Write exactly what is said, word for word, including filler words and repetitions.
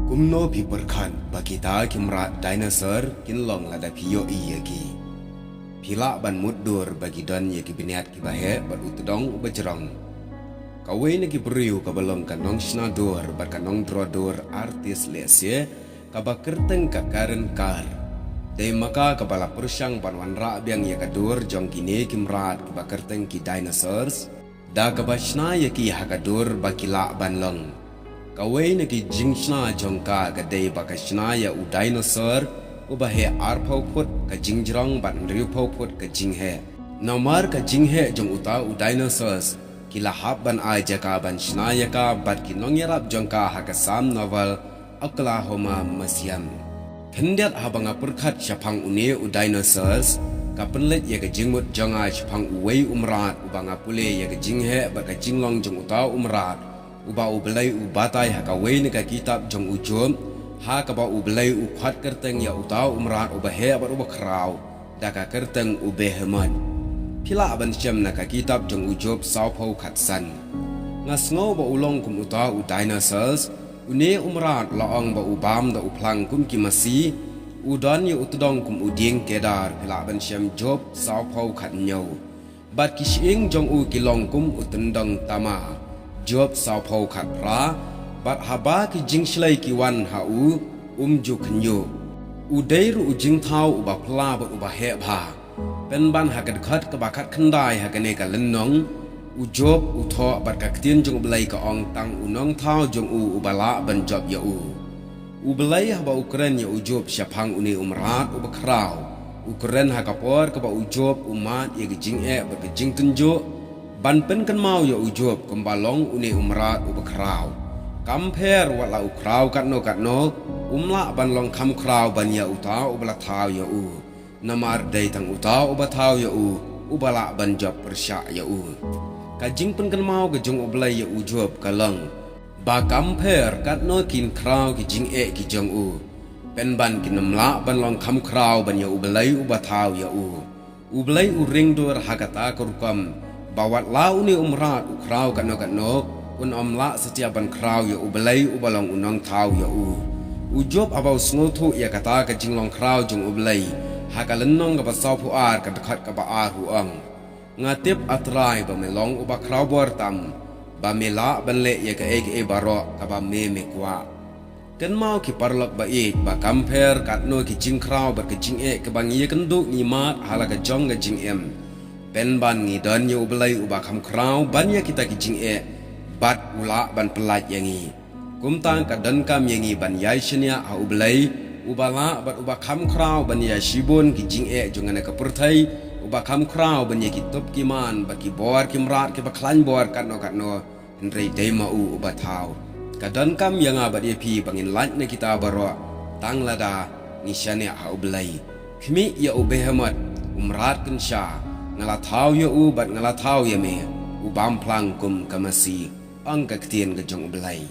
Kumno phi pyrkhat ba kita ki mrad dinosaur kin long lada phi ïohi ïa ki? Phi lah ban mutdur ba ki don ïa ki bniat kiba heh bad u tdong uba jrong. Kawei na ki briew kaba long ka nongshna dur bad ka nongdro dur artist lehse, kaba kyrteng ka Karen Carr, dei ma ka kaba la pyrshang ban wanrah biang ïa ka dur jong kine ki mrad kiba kyrteng ki dinosaurs, da kaba shna ïa ki ha ka dur ba ki lah ban long. Kawei na ki jingshna jong ka ka dei ba ka shna ïa u dinosaur uba heh arphew phut ka jingjrong bad hynriewphew phut ka jingheh. Namar ka jingheh jong uta u dinosaurs, ki la hap ban ai jaka ban shna ïa ka bad ki nongïarap jong ka ha ka Sam Naval, Oklahoma Museum. Khyndiat haba nga pyrkhat shaphang une u dinosaurs, ka pynleit ïa ka jingmut jong nga shaphang uwei u mrad uba nga pule ïa ka jingheh bad ka jinglong jong uta u mrad, uba U Blei u batai ha kawei na ka kitab jong u Job, ha kaba U Blei u khot kyrteng ïa uta u mrad uba heh bad uba khraw da ka kyrteng u Behemoth. Phi lah ban shem na ka kitab jong u Job sawphew khatsan. Nga sngew ba u long kum uta u dinosaurs, une u mrad la ong ba u bam da u phlang kum ki masi, u don ïa u tdong kum u dieng kedar, phi lah ban shem Job sawphew khathynñiew. Bad ki shyieng jong u ki long kum u tyndong tama, Job sawphew khatphra, bad haba ki jingshlei ki wan ha u, um ju khynñiuh. U dei ruh u jingthaw uba phylla bad uba heh bha. Pynban ha ka dkhot kaba khatkhyndai ha kane ka lynnong, u Job u thoh bad ka ktien jong U Blei ka ong tang u nongthaw jong u uba lah ban jop ïa u. U Blei haba u kren ïa u Job shaphang une u mrad uba khraw, u kren ha ka por kaba u Job u mad ïa ka jingeh bad ka jingtynjuh, ban pynkynmaw ïa u Job kumba long une u mrad uba khraw. Kam pher wat la u khraw katno katno, um lah ban long kham khraw ban ïa uta uba la thaw ïa u. Namar dei tang uta uba thaw ïa u, uba lah ban jop pyrshah ïa u. Ka jingpynkynmaw ka jong U Blei ïa u Job ka long ba kam pher katno kin khraw ki jingeh ki jong u, pynban kin ym lah ban long kham khraw ban ïa U Blei uba thaw ïa u. U Blei u ring dur ha kata ka rukom ba wat la une u mrad u khraw katno katno, un ym lah satia ban khraw ïa U Blei uba long u nongthaw ïa u. U Job haba u sngewthuh ïa kata ka jinglong khraw jong U Blei, ha ka lynnong kaba sawphew ar ka dkhot kaba ar u ong: Nga tip, A Trai, ba me long uba khraw bor tam, ba me lah ban leh ïa kaei kaei baroh kaba me me kwah. Kynmaw ki paralok ba ïeit ba kam pher katno ki jingkhraw bad ki jingeh kiba ngi ïakynduh ngi mad ha la ka jong ka jingim, pynban ngi don ïa U Blei uba kham khraw ban ïa kita ki jingeh, bad u lah ban pyllait ïa ngi. Kumta ka donkam ïa ngi ban ïai shaniah ha U Blei uba lah bad uba kham khraw ban ïa shibun ki jingeh jong kane ka pyrthei, uba kham khraw ban ïa ki tup ki man bad ki bor ki mrad kiba khlaiñ bor katno katno, hynrei dei ma u uba thaw. Ka donkam ïa nga bad ïa phi ba ngin lait na kita baroh tang lada ngi shaniah ha U Blei. Khmih ïa u Behemoth, u mrad kynsha, nga la thaw ïa u bad nga la thaw ïa me, u bam phlang kum ka masi, ong ka ktien ka jong U Blei.